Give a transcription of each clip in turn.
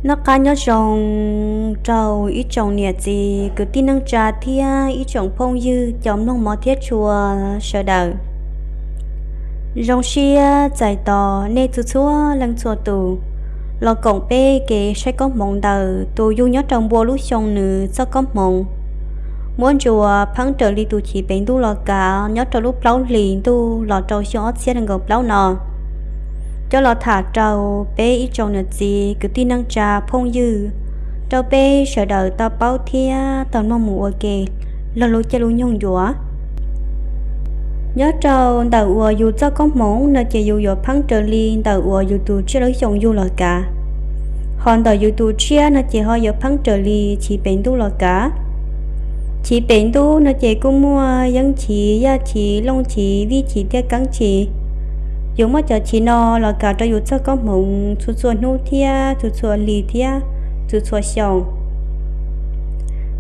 Noj qab nyob zoo rau ib tsoom niam txiv kwv tij neej tsa thiab ib tsoom phooj ywg cov mloog mov thiab tshua sawv daws. Zoo siab txais tos nej txhua txhua leej txhua tus los koom peb kev saib koob hmoov ntawm tus yug nyob rau npua lub xyoo nws txoj koob hmoov muab ntsuas pheeb raws li tus chiv pem ntuj los kav nyob rau lub plaub hlis ntuj los rau xyoo ob txhiab nees nkaum plaub no, coj los tham rau peb ib tsoom niam txiv kwv tij neej tsa phooj ywg, rau peb sawv daws tau paub thiab tau mloog mus ua ke lo lus caij lub nyoog ncua. Nyob rau ntawm uas yus txoj koob hmoov no ces yus yuav pheeb raws li ntawm uas yus tus tsiaj lub xyoo yug los kav. Ho ntawm yus tus tsiaj no ces ho yuav pheeb raws li chiv pem ntuj los kav. Chiv pem ntuj no ces kuj muaj yeeb chiv, yaj chiv, looj chiv, vij chiv thiab keeb chiv. Yus muab cov chiv no los kav rau yus txoj koob hmoov txhua txhua hnub thiab txhua txhua hli thiab txhua txhua xyoo.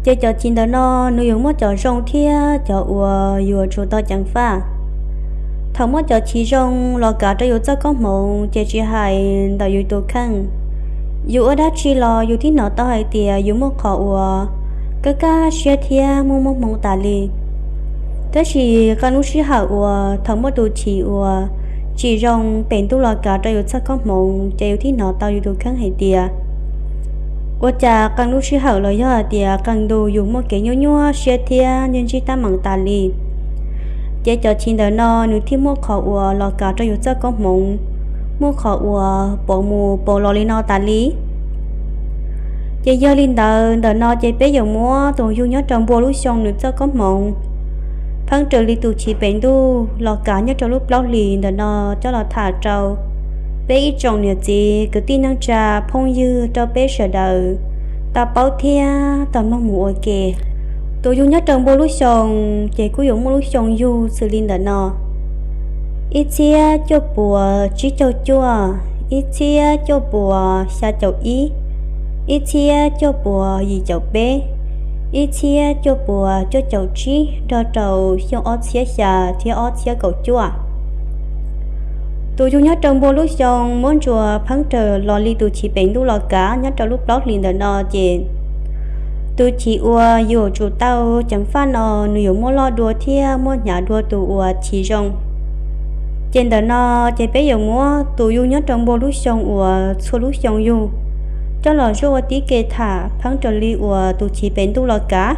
Ces cov chiv ntawm no nws yuav muaj cov zoo thiab cov uas yuav tsum tau ceev faj. Thaum muab cov chiv zoo los kav rau yus txoj koob hmoov ces tsis hais ntawm yus tus kheej, yus ua dab tsi los yus twb hnov tau hais tias yus muaj qhov uas kaj kaj siab thiab muaj muaj hmoo tas li. Tab sis qee lub sij hawm uas thaum muaj tus chiv uas tsis zoo pem ntuj los kav rau yus txoj koob hmoov ces yus twb hnov tau yus tus kheej hais tias ua cas qee lub sij hawm los yog hais tias qee ntu yus muaj kev nyuaj nyuaj siab thiab ntsej ntsig tab meem tas li. Ces cov chiv ntawm no nws thiaj muaj qhov uas los kav rau yus txoj koob hmoov, muaj qhov uas pov mus pov los li no tas li. Ces yog li ntawd ntawm no ces peb yuav muab tus yug nyob rau npua lub xyoo nws txoj koob hmoov pheeb raws li tus chiv pem ntuj los kav nyob rau lub plaub hlis ntawm no coj los tham rau peb ib tsoom niam txiv kwv tij neej tsa phooj ywg rau peb sawv daws tau paub thiab tau mloog mus ua ke. Tus yug nyob rau npua lub xyoo ces kuj yuav muaj lub xyoo yug xws li ntawm no: ib txhiab cuaj puas tsib caug cuaj, ib txhiab cuaj puas xya caum ib, ib txhiab cuaj puas yim caum peb, ib txhiab cuaj puas cuaj caum tsib nrog rau xyoo ob txhiab xya thiab ob txhiab kaum cuaj. Tus yug nyob rau npua lub xyoo muab ntsuas pheeb raws los li tus chiv pem ntuj los kav nyob rau lub plaub hlis ntawm no ces tus chiv uas yuav tsum tau ceev faj no nws yuav muaj loj dua thiab muaj hnyav dua tus uas chiv zoo. Ces ntawm no ces peb yuav muab tus yug nyob rau npua lub xyoo uas txhua lub xyoo yug coj los zuaj ua tib ke tham pheeb raws li uas tus chiv pem ntuj los kav.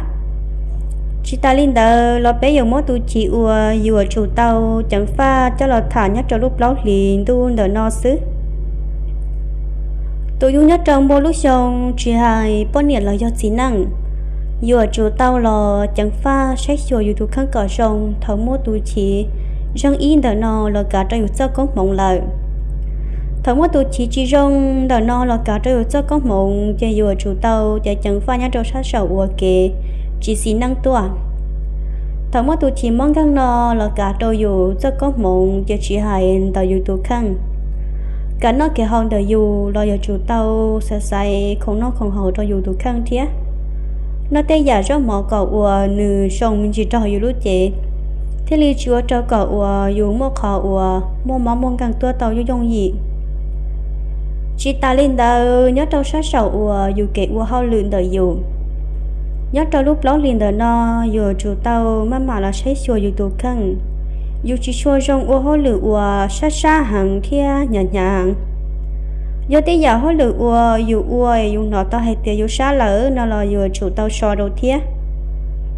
Tsis tas li ntawd los peb yuav muab tus chiv uas yuav tsum tau ceev faj coj los tham nyob rau lub plaub hlis ntuj ntawm no xwb. Tus yug nyob rau npua lub xyoo tsis hais poj niam los yog txiv neej, yuav tsum tau los ceev faj saib xyuas yus tus kheej kom zoo thaum muab tus chiv zeej ib ntawm no los kav rau yus txoj koob hmoov lawm. Thaum muab tus chiv tsis zoo ntawm no los kav rau yus txoj koob hmoov ces yuav tsum tau ceev ceev faj nyob rau sab saum ua kev tsis xis neej tuaj. Thaum muab tus chiv mob nkeeg no los kav rau yus txoj koob hmoov ces tsis hais ntawm yus tus kheej, kev noj kev haus ntawm yus los yuav tsum tau xaiv xaiv khoom noj khoom haus rau yus tus kheej thiab. Noj tej yam zaub mov kom uas nws zoo me ntsis rau yus lub cev, thiaj li tsis ua rau kom uas yus muaj qhov uas muaj mob muaj nkeeg tuaj tau yooj yooj yim. Tsis tas li ntawd nyob rau sab saum uas yus kev ua hauj lwm ntawm yus, nyob rau lub plaub hlis ntawm no yuav tsum tau maj mam los saib xyuas yus tus kheej. Yus tsis tshua zoo ua hauj lwm uas sab sab heev thiab hnyav hnyav heev. Yog tej yam hauj lwm uas yus ua yus hnov tau hais tias yus sab lawm no los yuav tsum tau so rau thiab,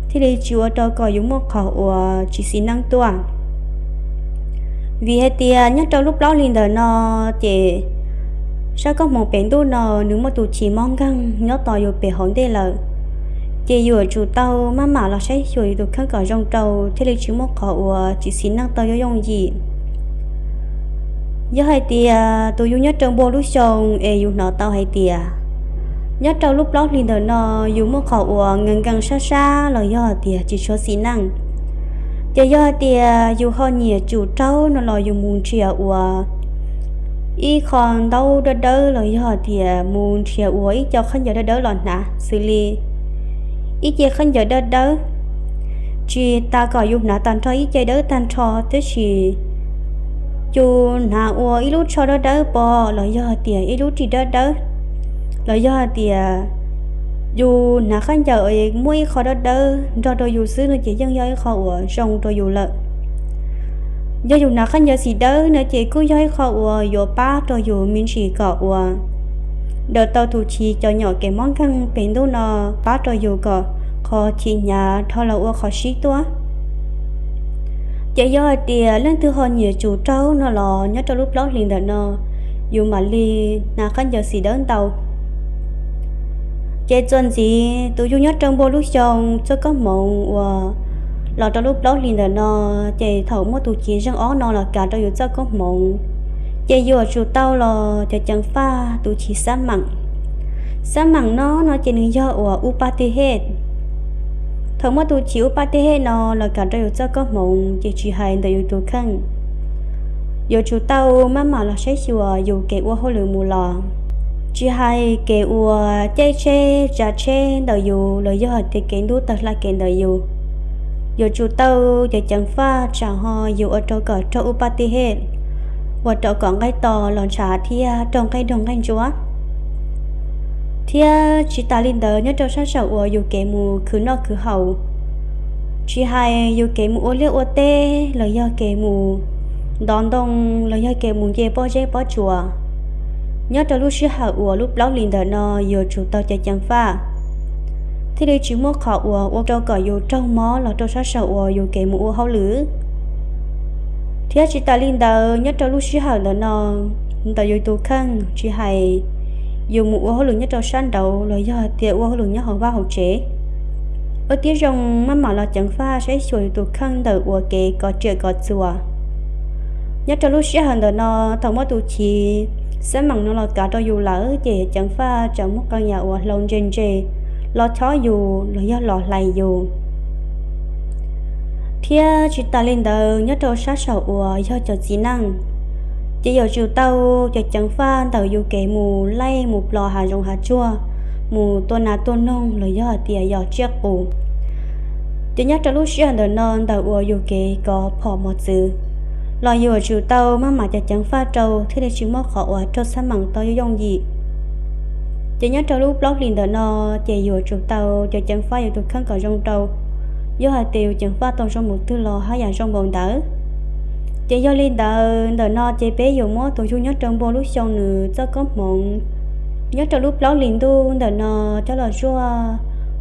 thiaj li tsis ua rau kom yus muaj qhov uas tsis xis neej tuaj. Vim hais tias nyob rau lub plaub hlis ntawm no ces sab koob hmoov pem ntuj no nws muaj tus chiv mob nkeeg nyob tos yus pem hauv ntej lawm. Ces yuav tsum tau maj mam los saib xyuas yus tus kheej kom zoo rau thiaj li tsis muaj qhov uas tsis xis neej tau yooj yooj yim. Yog hais tias tus yug nyob rau npua lub xyoo es yus hnov tau hais tias nyob rau lub plaub hlis ntawm no yus muaj qhov uas nkees nkees sab sab los yog hais tias tsis tshua xis neej, ces yog hais tias yus ho nyiam tsum raug no los yus mus nrhiav ua ib qho ntaub dawb dawb los yog hais tias mus nrhiav ua ib co khaub ncaws dawb dawb los hnav xws li ib ce khaub ncaws dawb dawb. Tsis tas kom yus hnav tag nrho ib ce dawb tag nrho, tab sis yus hnav ua ib lub tsho dawb dawb pom los yog hais tias ib lub ris dawb dawb, los yog hais tias yus hnav khaub ncaws muaj ib qho dawb dawb nrog rau yus xwb no ces yeej yog ib qho uas zoo rau yus lawm. Yog yus hnav khaub ncaws xim dawb no ces kuj yog ib qho uas yuav pab rau yus me ntsis kom uas daws tau tus chiv cov nyom kev mob nkeeg pem ntuj no, pab rau yus kom qhov chiv hnyav dhau los ua qhov sib tuaj. Ces yog hais tias leej twg ho nyiam tsum raug no los nyob rau lub plaub hlis ntawm no yus mam li hnav khaub ncaws xim dawb ntau. Ces txuas ntxiv tus yug nyob rau npua lub xyoo txoj koob hmoov uas los rau lub plaub hlis ntawm no, ces thaum muaj tus chiv zeej ob no los kav rau yus txoj koob hmoov, ces yuav tsum tau los cov ceev faj tus chiv xab meem. Xab meem no no ces nws yog uas u pa ti hej. Thaum muaj tus chiv u pa ti hej no los kav rau yus txoj koob hmoov ces tsis hais ntawm yus tus kheej, yuav tsum tau maj mam los saib xyuas yus kev ua hauj lwm mus los, tsis hais kev uas caij tsheb tsav tsheb ntawm yus los yog hais tias kev ntub tawg hla kev ntawm yus, yuav tsum tau cov ceev faj tsam ho yus ua rau kom raug u pa ti hej, ua rau kom nqaij to los ntshav thiab raug nqaij doog nqaij ntsuab. Thiab tsis tas li ntawd nyob rau sab saum uas yus kev mus khwv noj khwv haus, tsis hais yus kev mus ua liaj ua teb los yog kev mus ntov ntoo los yog kev mus nce pob zeb pob tsuas, nyob rau lub sij hawm uas lub plaub hlis ntawm no yuav tsum tau cov ceev faj, thiaj li tsis muaj qhov uas ua rau kom yus raug mob los rau sab saum uas yus kev mus ua hauj lwm. Thiab tsis tas li ntawd nyob rau lub sij hawm ntawm no, ntawm yus tus kheej tsis hais yus mus ua hauj lwm nyob rau sab nraud los yog hais tias ua hauj lwm nyob hauv vaj hauv tsev, ua tib zoo maj mam los ceev faj saib xyuas yus tus kheej ntawm uas kev kov riam kov txuas. Nyob rau lub sij hawm ntawm no, thaum muaj tus chiv xab meem no los kav rau yus lawm ces ceev faj tsam muaj qee yam uas hlau ntse ntse los chob yus los yog los hlais yus. Thiab tsis tas li ntawd nyob rau sab saum uas yog cov txiv neej, ces yuav tsum tau cov ceev faj ntawm yus kev mus laij mus plos hav zoov hav tsuag, mus tua nas tua noog los yog hais tias yos tsiaj qus. Ces nyob rau lub sij hawm ntawm no ntawm uas yus kev kov phom mos txwv los yuav tsum tau maj mam cov ceev faj rau thiaj li tsis muaj qhov uas raug xab meem tau yooj yooj yim. Ces nyob rau lub plaub hlis ntawm no ces yuav tsum tau cov ceev faj yus tus kheej kom zoo rau, yog hais tias yus ceev faj tau zoo mus twg los haj yam zoo npaum ntawd. Ces yog li ntawd ntawm no ces peb yuav muab tus yug nyob rau npua lub xyoo nws txoj koob hmoov nyob rau lub plaub hlis ntuj ntawm no coj los zuaj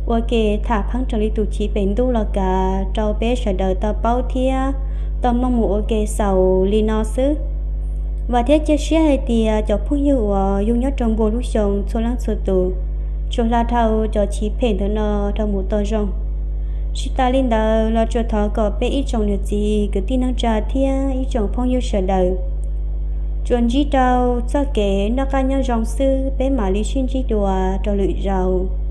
ua ke tham pheeb raws li tus chiv pem ntuj los kav rau peb sawv daws tau paub thiab tau mloog mus ua ke xaus li no xwb. Vam thiab cia siab hais tias cov phooj ywg uas yug nyob rau npua lub xyoo txhua leej txhua tus, tsuas hla dhau cov chiv phem ntawm no rau mus tau zoo. Tsis tas li ntawd los tsuas thov kom peb ib tsoom niam txiv kwv tij neej tsa thiab ib tsoom phooj ywg sawv daws tsuas ntsib rau txoj kev noj qab nyob zoo xwb, peb mam li sib ntsib dua rau lwm zaus.